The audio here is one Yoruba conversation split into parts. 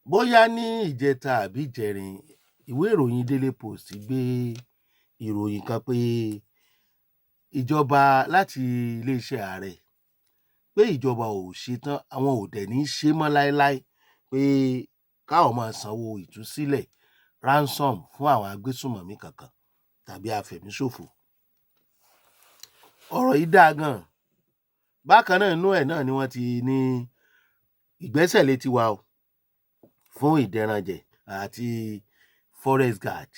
Bóyá ní ìjẹta àbí ìjẹrin, ìwé ìròyìn Daily Post gbé ìròyìn kan pé ìjọba láti iléeṣẹ́ ààrẹ, pé ìjọba ò ṣetán, àwọn ò dẹ̀ ní í ṣe mọ́ láéláé, pé káwọn máa sanwó ìtúsílẹ̀, ransom, fún àwọn agbésùnmọ̀mí kankan tàbí afẹ̀míṣòfò. Ọ̀rọ̀ yìí dáa gan-an. Bákan náà, inú ẹ̀ náà ni wọ́n ti ní ìgbésẹ̀ lé tiwa o fún ìdẹranjẹ àti forest guard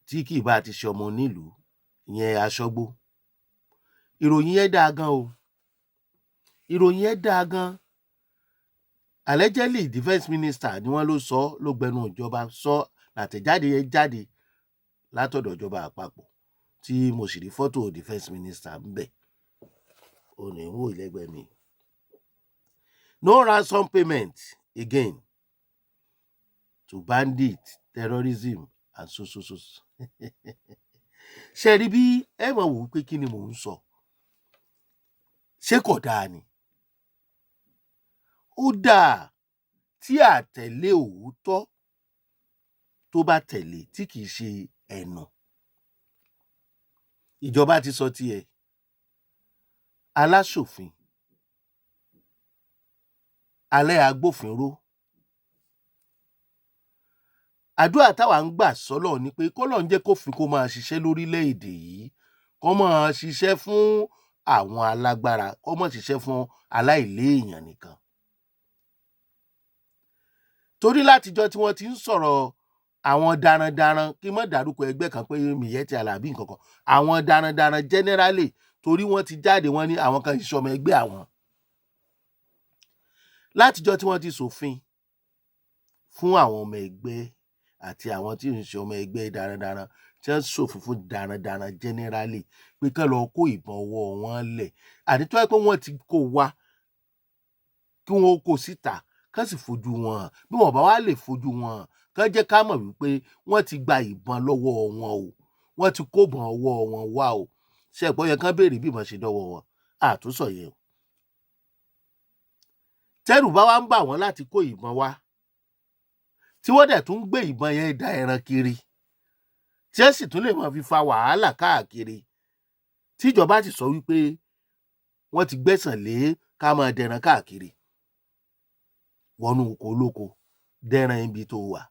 tí kì í bá ti ṣe ọmọ onílùú, ìyẹn aṣọ́gbó. Ìròyìn yẹn dáa gan o, ìròyìn yẹn dáa gan. Allegedly, defence minister ni wọ́n ló sọ, ló gbẹnu ìjọba sọ. Àtẹ̀jáde yẹn jáde látọ̀dọ̀ ìjọba àpapọ̀, tí mo sì rí fọ́tò defence minister ńbẹ̀. Ò ní wò lẹ́gbẹ̀ẹ́ mi. No ransom payment again to bandit, terrorism and so so so. Ṣe rí bí ẹ mọ̀ wò ó pé kí ni mò ń sọ? Ṣé kò dáa ni? Ó dáa tí àtẹ̀lé òótọ́ tó bá tẹ̀lé, tí kìí ṣe ẹnu. Ìjọba ti sọ tiẹ̀, aláṣòfin alẹ́, agbófinró. Àdúrà táwa ń gbà sọ́lọ̀ ni pé kọ́lọ́run jẹ́ kófin kó máa ṣiṣẹ́ lórílẹ̀‐èdè yìí, kó máa ṣiṣẹ́ fún àwọn alágbára, kó má ṣiṣẹ́ fún aláìléèyàn nìkan. Torí látijọ́ tí wọ́n ti ń sọ̀rọ̀ àwọn darandaran, kí n má dárúkọ ẹgbẹ́ kan pé Miyetti Allah àbí nǹkan kan, àwọn darandaran generally, torí wọ́n ti jáde, wọ́n ní àwọn kan ṣiṣẹ́ ọmọ ẹgbẹ́ àwọn. Látijọ́ tí wọ́n ti ṣòfin fún àwọn ọmọ ẹgbẹ́ àti àwọn tí ń ṣe ọmọ ẹgbẹ́ darandaran, tí wọ́n ṣòfin fún darandaran generally pé kán lọ kó ìbọn ọwọ́ wọn lẹ̀, àní tó yẹ pé wọ́n ti kó wá, kí wọ́n kó síta, kán sì fojú wọn hàn. Bí wọn bá wá lè fojú wọn hàn, kán jẹ́ ká mọ̀ wípé wọ́n ti gba ìbọn lọ́wọ́ wọn o, wọ́n ti kó ìbọn ọwọ́ wọn wá o. Ṣe é pé ó yẹ kán béèrè bí ìbọn ṣe dọ́wọ́ wọn? Àtúnṣọ yẹn o. Tẹ́rù bá wá ń bà wọ́n láti kó ìbọn wá, tí wọ́n dẹ̀ tún gbé ìbọn yẹn da ẹran kiri, tí ẹ sì tún lè máa fi fa wàhálà káàkiri, tíjọba sì sọ wípé wọ́n ti gbẹ́sàn lé ká máa dẹran káàkiri wọnú oko olóko, dẹran ibi tó wà,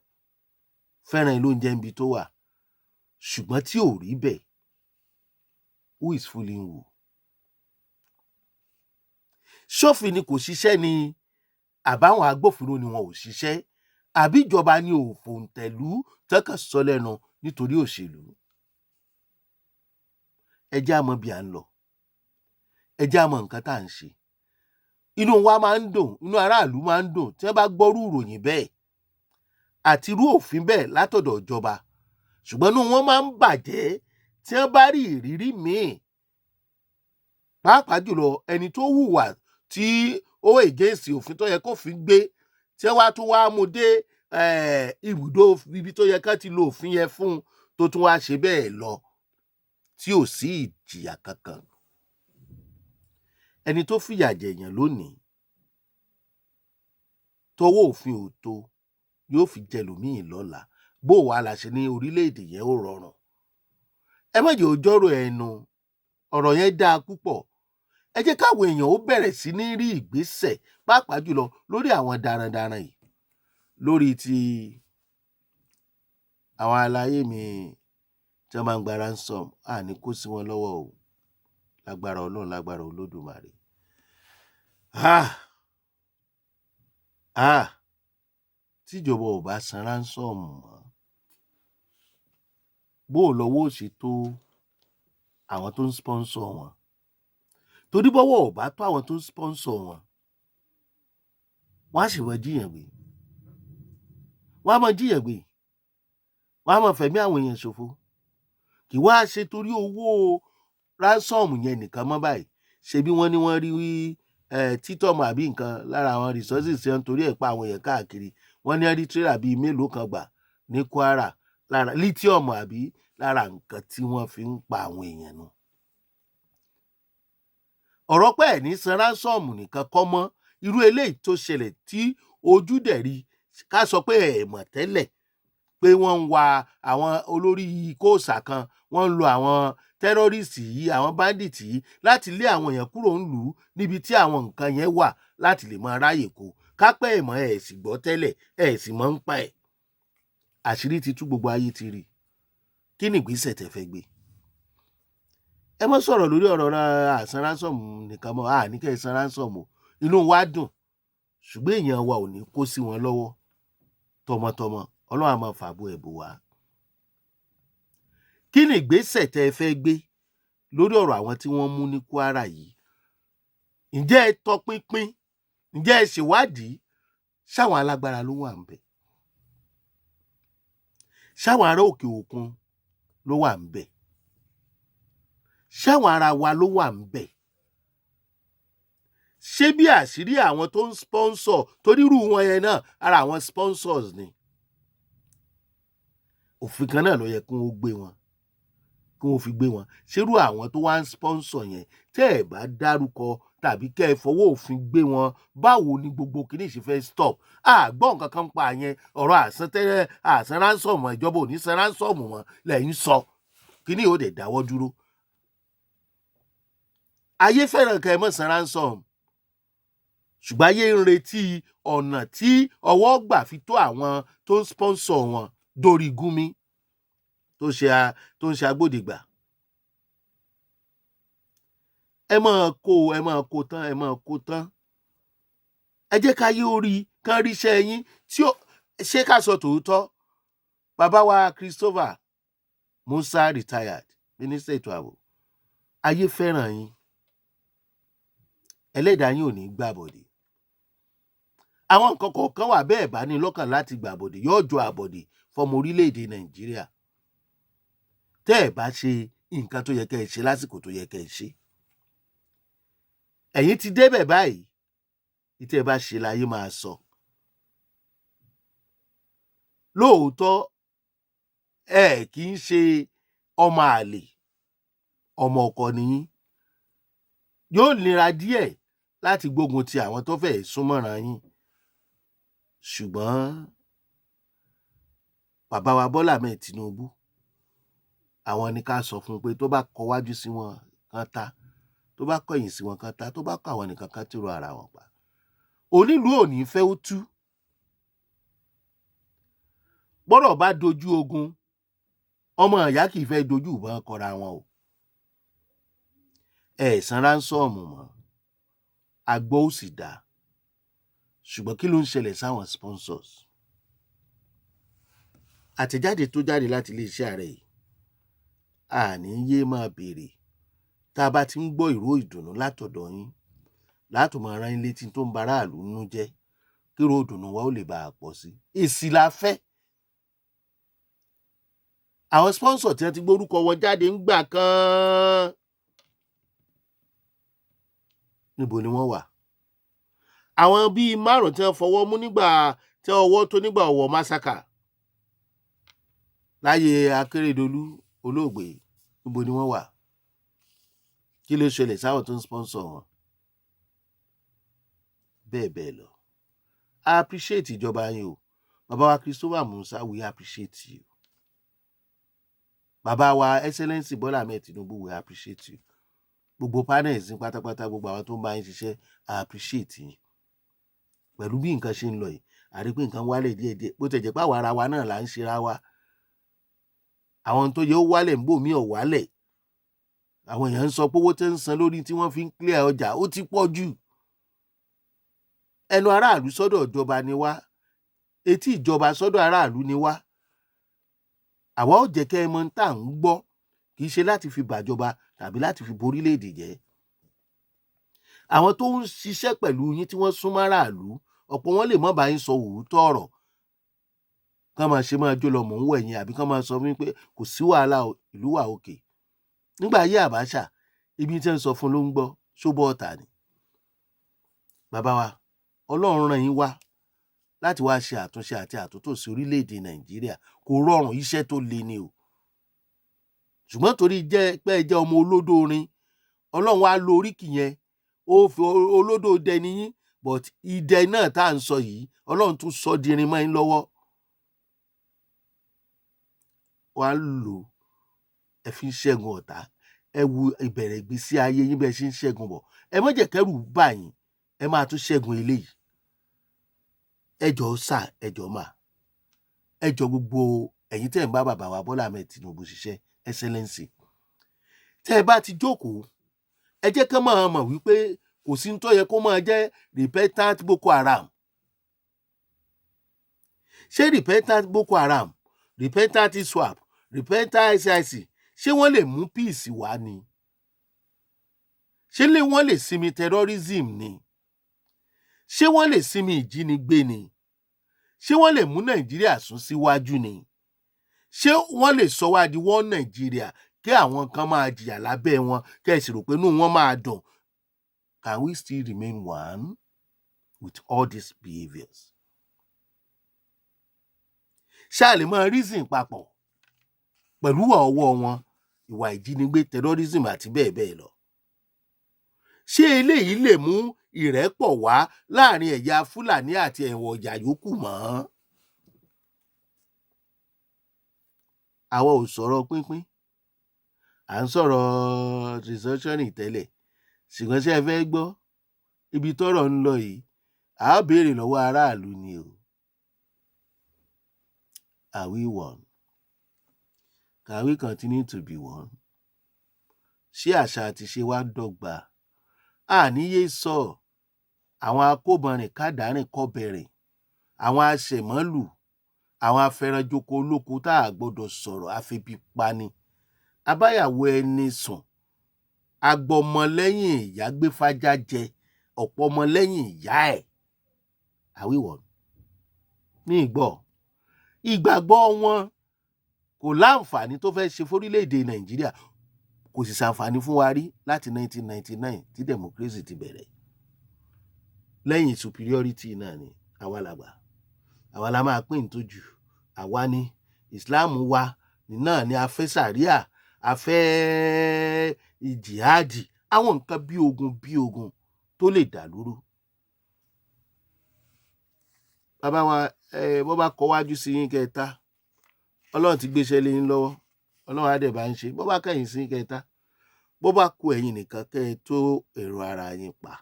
fẹ́ràn lóúnjẹ ibi tó wà, ṣùgbọ́n tí ò rí bẹ́ẹ̀, who is fooling who? Ṣófin ni kò ṣiṣẹ́ ni, àbáwọn agbófinró ni wọn ò ṣiṣẹ́, àbí ìjọba ni ò fòǹtẹ̀lú tọkàn sọ lẹ́nu nítorí òṣèlú? Ẹ jẹ́ á mọ bí à ń lọ, ẹ jẹ́ á mọ nǹkan tá à ń ṣe. Inú wa máa ń dùn, inú aráàlú máa ń dùn tí wọ́n bá gbọ́rú ìròyìn bẹ́ẹ̀ àti irú òfin bẹ́ẹ̀ látọ̀dọ̀ ìjọba, ṣùgbọ́n inú wọn máa ń bàjẹ́ tí wọ́n bá rí ìrírí míì, pàápàá jùlọ ẹni tó hùwà tí ó against òfin tó yẹ kófin gbé, tí wọ́n wá tún wá mú dé ibùdó ibi tó yẹ ká ti lo òfin yẹn fún un, tó tún wá ṣe bẹ́ẹ̀ lọ tí ò sí ìjìyà kankan. Ẹni tó fìyà jẹ̀yàn lónìí, tọwọ́ òfin ò tó, yóò fi jẹlòmíì lọ́la. Bó wàá la ṣe ní orílẹ̀-èdè yẹn ó rọrùn? Ẹ má jẹ́ ó jọ́rọ̀ ẹnu. Ọ̀rọ̀ yẹn dáa púpọ̀. Ẹ jẹ́ káwọn èèyàn ó bẹ̀rẹ̀ sí ní rí ìgbésẹ̀, pàápàá jùlọ lórí àwọn darandaran yìí, lórí ti àwọn aláyé mi tí wọ́n máa ń gba ransom. Àní kó sí wọn lọ́wọ́ o, lágbára Ọlọ́run, lágbára Olódùmarè. Ah ah, tíjọba ò bá san ransom mọ́, bó o lọ́wọ́ ò ṣe tó àwọn tó ń sponsor wọn? Torí bọ́wọ́ ò bá tó àwọn tó ń sponsor wọn, wọ́n á sì máa jíyàn gbé, wọ́n á máa jíyàn gbé, wọ́n á máa fẹ̀mí àwọn èèyàn ṣòfò. Kì wá ṣe torí owó ransom yẹn nìkan mọ́ báyìí. Ṣebí wọ́n ní wọ́n rí lithium àbí nǹkan lára àwọn resources tí wọ́n torí ẹ̀ pa àwọn èèyàn káàkiri. Wọ́n ní rí tírélà bíi mélòó kan gbà ní Kwara lára lithium àbí lára nǹkan tí wọ́n fi ń pa àwọn èèyàn nù. Ọ̀rọ̀ pé ẹ̀ ní san ransom nìkan kọ́ mọ́. Irú eléyìí tó ṣẹlẹ̀ tí Ojú dẹ̀ rí. Ká sọ pé ẹ̀ mọ̀ tẹ́lẹ̀ pé wọ́n ń wa àwọn olórí kóòsà kan, wọ́n ń lo àwọn terrorist yìí, àwọn bandit yìí, láti lé àwọn èèyàn kúrò ńlùú níbi tí àwọn nǹkan yẹn wà láti lè máa ráyè kó. Kápẹ́ ẹ̀ mọ̀, ẹ̀ sì gbọ́ tẹ́lẹ̀, ẹ̀ sì mọ̀ ń pa ẹ̀. Àṣírí ti tú, gbogbo ayé ti rí. Kí ni ìgbésẹ̀ tẹ́ fẹ́ gbé? Ẹ mọ́ sọ̀rọ̀ lórí ọ̀rọ̀ àsan ransom nìkan mọ́. Àní kẹ́ ẹ san ransom o, inú wa dùn, ṣùgbọ́n èèyàn wa ò ní kó sí wọn lọ́wọ́ tọmọtọmọ. Ọlọ́run á máa fàbọ̀ ẹ̀bù wá. Kí ni ìgbésẹ̀ tẹ́ ẹ fẹ́ gbé lórí ọ̀rọ̀ àwọn tí wọ́n mú ní Kwara yìí? Ǹjẹ́ ẹ tọpinpin? Ǹjẹ́ ẹ ṣèwádìí? Ṣáwọn alágbára ló wà ńbẹ̀? Ṣáwọn ará òkè òkun ló wà ńbẹ̀? Ṣáwọn ará wa ló wà ńbẹ̀? Ṣé bí àṣírí àwọn tó ń sponsor, torí irú wọn yẹn náà, ara àwọn sponsors ni, òfin kan náà ló yẹ kí wọ́n gbé wọn, kí wọ́n fi gbé wọn. Ṣerú àwọn tó wá ń sponsor yẹn, tẹ́ ẹ̀ bá dárúkọ tàbí kẹ́ ẹ fọwọ́ òfin gbé wọn, báwo ni gbogbo kìíní ṣe fẹ́ stop? Àgbọ̀n nǹkan kan pa yẹn. Ọ̀rọ̀ àsan tẹ́lẹ̀, àsan ransom, ìjọba ò ní san ransom mọ́ lẹ́yìn sọ. Kìíní yóò dẹ̀ dáwọ́ dúró. Ayé fẹ́ràn kẹ́ ẹ mọ̀ san ransom, ṣùgbọ́n ayé ń retí ọ̀nà tí ọwọ́ gbà fi tó àwọn tó ń sponsor wọn dórí Gumi tó ń ṣe agbódegbà. Ẹ máa kó, ẹ máa kó tán, ẹ máa kó tán. Ẹ jẹ́ ká yé orí kán ríṣẹ́ yín tí ó ṣé. Ká sọ tòótọ́, bàbá wa Christopher Musa, retired mínísítà ètò ààbò, ayé fẹ́ràn yín, ẹlẹ́dàá yín ò ní gbàbọ̀dè. Àwọn nǹkan kọ̀ọ̀kan wà bẹ́ẹ̀ bá ní lọ́kàn láti gbàbọ̀dè, yóò jọ àbọ̀dè fọmọ orílẹ̀-èdè Nàìjíríà tẹ́ ẹ̀ bá ṣe nǹkan tó yẹ kẹ́ ẹ ṣe lásìkò tó yẹ kẹ́ ẹ ṣe. Ẹ̀yin ti débẹ̀ báyìí, ìtẹ́ ẹ bá ṣe láyé máa sọ. Lóòótọ́, ẹ kì í ṣe ọmọ àlè, ọmọ ọkọ nìyín. Yóò nira díẹ̀ láti gbógun ti àwọn tó fẹ́ẹ̀ súnmọ́ràn yín, ṣùgbọ́n bàbá wa Bọ́lá Ahmed Tinubu, àwọn ni ká sọ fún un pé tó bá kọ wájú sí wọn kán ta, tó bá kọ̀yìn sí wọn kán ta, tó bá kọ àwọn nìkan kán tìrò ara wọn pa. Onílùú ò ní fẹ́ ó tú. Bọ́rọ̀ bá dojú ogun, ọmọ ìyá kì í fẹ́ dojú ìbọn kọra wọn o. Ẹ san ransom mọ́, agbọ́ ò sì dáa, ṣùgbọ́n kí ló ń ṣẹlẹ̀ sáwọn sponsors? Àtẹ̀jáde tó jáde láti iléeṣẹ́ ààrẹ yìí, àní yé máa béèrè. Tá a bá ti ń gbọ́ ìró ìdùnnú látọ̀dọ̀ yín, látò máa rán yín létí tó ń ba aráàlú nínú jẹ́, kí ìró ìdùnnú wa ó lè bá a pọ̀ sí. Èsì la fẹ́. Àwọn sponsor tí wọ́n ti gbórúkọ wọn jáde ń gbà kan, níbo ni wọ́n wà? Àwọn bíi márùn tí wọ́n fọwọ́ mú nígbà tí ọwọ́ tó nígbà Ọ̀wọ̀ massacre láyé Akérédolú olóògbé, níbo ni wọ́n wà? Kí ló ṣẹlẹ̀ sáwọn tó ń sponsor wọn? Bẹ́ẹ̀ bẹ́ẹ̀ lọ. I appreciate ìjọba yín o. Bàbá wa Christopher Musa, we appreciate you. Bàbá wa Excellency Bọ́lá Ahmed Tinubu, we appreciate you. Gbogbo panels ní pátápátá, gbogbo àwọn tó ń bá yín ṣiṣẹ́, I appreciate yín. Pẹ̀lú bí nǹkan ṣe ń lọ yìí, àrí pé nǹkan wálẹ̀ díẹ̀díẹ̀, bó tẹ̀ jẹ́ pé àwa ara wa náà là ń ṣera wa. Àwọn tó yẹ ó wálẹ̀ ń bò mí ò wálẹ̀. Àwọn èèyàn ń sọ pé owó tẹ́ ń san lórí tí wọ́n fi ń clear ọjà, ó ti pọ̀ jù. Ẹnu aráàlú sọ́dọ̀ ìjọba ni wá, etí ìjọba sọ́dọ̀ aráàlú ni wá. Àwa ò jẹ́ kẹ́ ẹ mọ̀ tá à ń gbọ́, kì í ṣe láti fi bàjọba tàbí láti fi borílẹ̀-èdè jẹ́. Àwọn tó ń ṣiṣẹ́ pẹ̀lú yín tí wọ́n súnmọ́ aráàlú, ọ̀pọ̀ wọn lè mọ́ bá yín sọ òótọ́ ọ̀rọ̀, kán máa ṣe máa jó lọ mò ń wẹ̀ yín, àbí kán máa sọ fún yín pé kò sí wàhálà, ìlú wà òkè. Nígbà ayé Abacha, ibi tí wọ́n sọ fún ló ń gbọ́ ṣóbọ̀ ọ̀tà ni. Bàbá wa, Ọlọ́run rán yín wá láti wá ṣe àtúnṣe àti àtúntò sí orílẹ̀-èdè Nàìjíríà. Kò rọrùn, iṣẹ́ tó le ni o, ṣùgbọ́n torí jẹ́ pé ẹ jẹ́ ọmọ olódó orin, Ọlọ́run á lo oríkì yẹn, ó fi olódó dẹni yín. But idẹ náà tá à ń sọ yìí, Ọlọ́run tún sọ di irin mọ́ yín lọ́wọ́. Wàá lò ẹ fi ń ṣẹ́gun ọ̀tá. Ẹ wo ìbẹ̀rẹ̀ ìgbésí ayé yín bẹ́ẹ̀ ṣe ń ṣẹ́gun bọ̀. Ẹ má jẹ́ kẹ́rù bà yín, ẹ máa tún ṣẹ́gun eléyìí. Ẹ jọ̀ọ́ sà, ẹ jọ̀ọ́ mà, ẹ jọ̀ọ́, gbogbo ẹ̀yin tẹ́ ẹ̀ ń bá bàbá wa Bọ́lá Ahmed Tinubu ṣiṣẹ́, Excellency, tẹ́ ẹ bá ti jókòó, ẹ jẹ́ kán máa mọ̀ wípé kò sí ní tó yẹ kó máa jẹ́ repentant Boko Haram. Ṣé repentant Boko Haram, repentant ISWAP, repentant ISIS, ṣé wọ́n lè mú peace wá ni? Ṣé lè wọ́n lè sinmi terrorism ni? Ṣé wọ́n lè sinmi ìjínigbé ni? Ṣé wọ́n lè mú Nàìjíríà sún síwájú ni? Ṣé wọ́n lè sọ wá di wọ́n Nàìjíríà, kí àwọn kan máa jìyà lábẹ́ wọn, kẹ́ ẹ sì rò pé inú wọn máa dùn? Can we still remain one with all these behaviours? Ṣáà lè máa reason papọ̀ pẹ̀lú ọwọ́ wọn, ìwà ìjínigbé, terrorism àti bẹ́ẹ̀ bẹ́ẹ̀ lọ? Ṣé eléyìí lè mú ìrẹ́pọ̀ wá láàrin ẹ̀yà Fúlàní àti ẹ̀wọ̀n ọ̀yà yòókù mọ́? Àwa ò sọ̀rọ̀ pínpín, à ń sọ̀rọ̀ restructuring tẹ́lẹ̀, ṣùgbọ́n ṣé ẹ fẹ́ gbọ́? Ibi tọ́rọ̀ ń lọ yìí, à á béèrè lọ́wọ́ aráàlú ni o. Are we one? Can we continue to be one? Ṣé àṣà àti ìṣe wa dọ́gba? Àní yé sọ àwọn akóbọnrìn kádàárìn kọbẹ̀rìn, àwọn aṣẹ̀mọ́lù, àwọn afẹranjoko olóko tá a gbọ́dọ̀ sọ̀rọ̀ afebipani, abáyàwó ẹni sùn, agbọmọlẹ́yìn ìyá gbé fájá jẹ, ọ̀pọ̀ ọmọlẹ́yìn ìyá ẹ̀. Àwíwọ̀ ní ìgbọ́ ìgbàgbọ́ wọn kò láǹfààní tó fẹ́ ṣe fórílẹ̀-èdè Nàìjíríà, kò sì ṣàǹfààní fún wa rí láti 1999 tí democracy ti bẹ̀rẹ̀. Lẹ́yìn superiority náà ni, àwa làgbà, àwa la máa pín ìtọ́jú, àwa ni Islam wa náà ni a fẹ́ sàríà, a fẹ́ jihadi, àwọn nǹkan bí ogun bí ogun tó lè dà lúrú. Bàbá wa, ẹ bọ́ bá kọ wájú sí yín kẹta, Ọlọ́run ti gbéṣẹ́ lé yín lọ́wọ́, Ọlọ́run á dẹ̀ bá ń ṣe. Bọ́ bá kẹ̀yìn sí yín kẹta, bó bá ku ẹ̀yin nìkan kẹ́ ẹ tó èrò ara yín pa.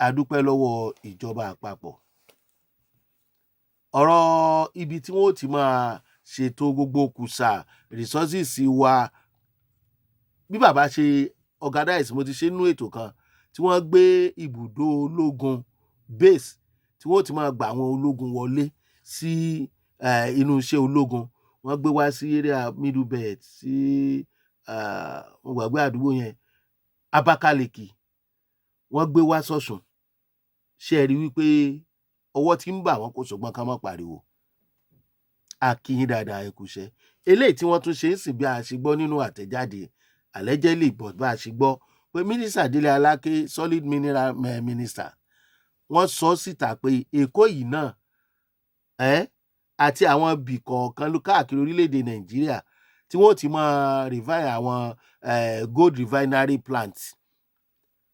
A dúpẹ́ lọ́wọ́ ìjọba àpapọ̀. Ọ̀rọ̀ ibi tí wọ́n ó ti máa ṣètò gbogbo kùsà resources wa, bí bàbá ṣe organize, mo ti ṣe nínú ètò kan tí wọ́n gbé ibùdó ológun base tí wọ́n ó ti máa gba àwọn ológun wọlé sí inú iṣẹ́ ológun. Wọ́n gbé wá sí area Middle Belt, sí, mo gbàgbé àdúgbò yẹn, Abakaliki, wọ́n gbé wá sọ̀sùn. Ṣé ẹ rí wípé ọwọ́ tí ń bà wọ́n kò sọgbọ́n ká má pariwo? A kí yín dáadáa, ẹ kúṣẹ́. Eléyìí tí wọ́n tún ṣe ń sìn, bí a ṣe gbọ́ nínú àtẹ̀jáde, allegedly, but bá a ṣe gbọ́ pé Mínísítà Délé Aláké, solid mineral minister, wọ́n sọ síta pé Èkó yìí náà ẹ́ àti àwọn ibì kọ̀ọ̀kan ló káàkiri orílẹ̀-èdè Nàìjíríà tí wọ́n ti máa refine àwọn gold refinery plant.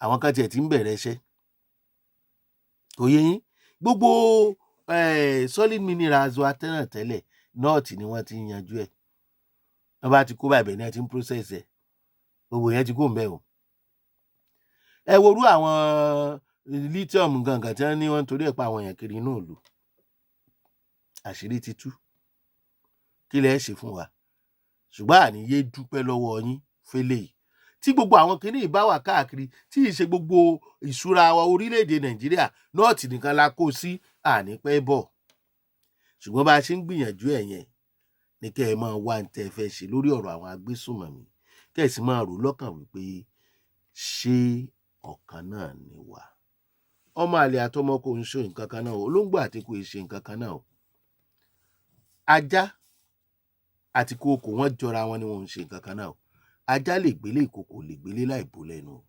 Àwọn kan tiẹ̀ ti ń bẹ̀rẹ̀ iṣẹ́, kò yé yín? Gbogbo solid minerals wa tẹ́lẹ̀ tẹ́lẹ̀, north ni wọ́n ti ń yanjú ẹ̀. Wọ́n bá ti kó báyìí, bẹ́ẹ̀ ni wọ́n ti ń process ẹ̀. Gbogbo yẹn ti kó ń bẹ̀ o. Ẹ worú àwọn lithium gangan tí wọ́n ní wọ́n torí ẹ̀ pa àwọn èèyàn kiri inú ìlú. Àṣírí ti tú. Kí lẹ ṣe fún wa? Ṣùgbọ́n àní yé dúpẹ́ lọ́wọ́ yín fẹ́lẹ̀ yìí. Tí gbogbo àwọn kinní yìí bá wà káàkiri, tí ì ṣe gbogbo ìṣúra wa orílẹ̀-èdè Nàìjíríà, north nìkan la kó sí, àní pẹ́ bọ̀. Ṣùgbọ́n bá a ṣe ń gbìyànjú ẹ̀ yẹn ní kẹ́ ẹ máa wá ní tẹ́ ẹ fẹ́ ṣe lórí ọ̀rọ̀ àwọn agbésùnmọ̀mí, kẹ́ ẹ sì máa rò lọ́kàn wípé ṣé ọ̀kan náà ni wá? Ọmọ àlè àtọmọ kò ń ṣe nǹkan kan náà o. Olóńgbò àti kò ṣe nǹkan kan náà o. Ajá àti kookò, wọ́n jọra wọn ni, wọn ò ń ṣe nǹkan kan náà o. Ajá lè gbélé, ìkookò lè gbélé láì bó lẹ́nu o.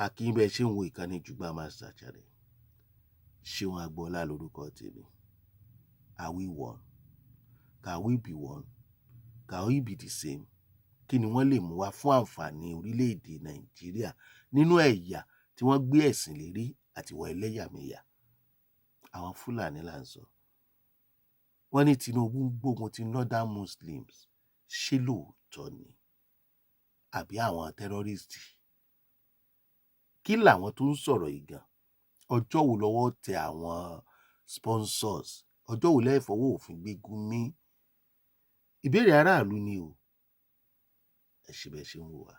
A kí yín bẹ́ẹ̀ ṣe ń wo ìkànnì Jùgbà Master Channel. Ṣeun Agboola lórúkọ tèmi. Are we one? Can we be one? Can we be the same? Kí ni wọ́n lè mú wá fún àǹfààní orílẹ̀-èdè Nàìjíríà nínú ẹ̀yà tí wọ́n gbé ẹ̀sìn lérí àti ìwà ẹlẹ́yàmẹ̀yà? Àwọn Fúlàní là ń sọ. Wọ́n ní Tinubu ń gbógun ti Northern Muslims. Ṣé lóòótọ́ ni, àbí àwọn terrorist? Kí làwọn tó ń sọ̀rọ̀ yìí gan? Ọjọ́ wo lọ́wọ́ tẹ àwọn sponsors? Ọjọ́ wo lẹ́ẹ̀ fọwọ́ òfin gbé Gumi? Ìbéèrè aráàlú ni o. Ẹ ṣe bẹ́ẹ̀ ṣe ń wò wá.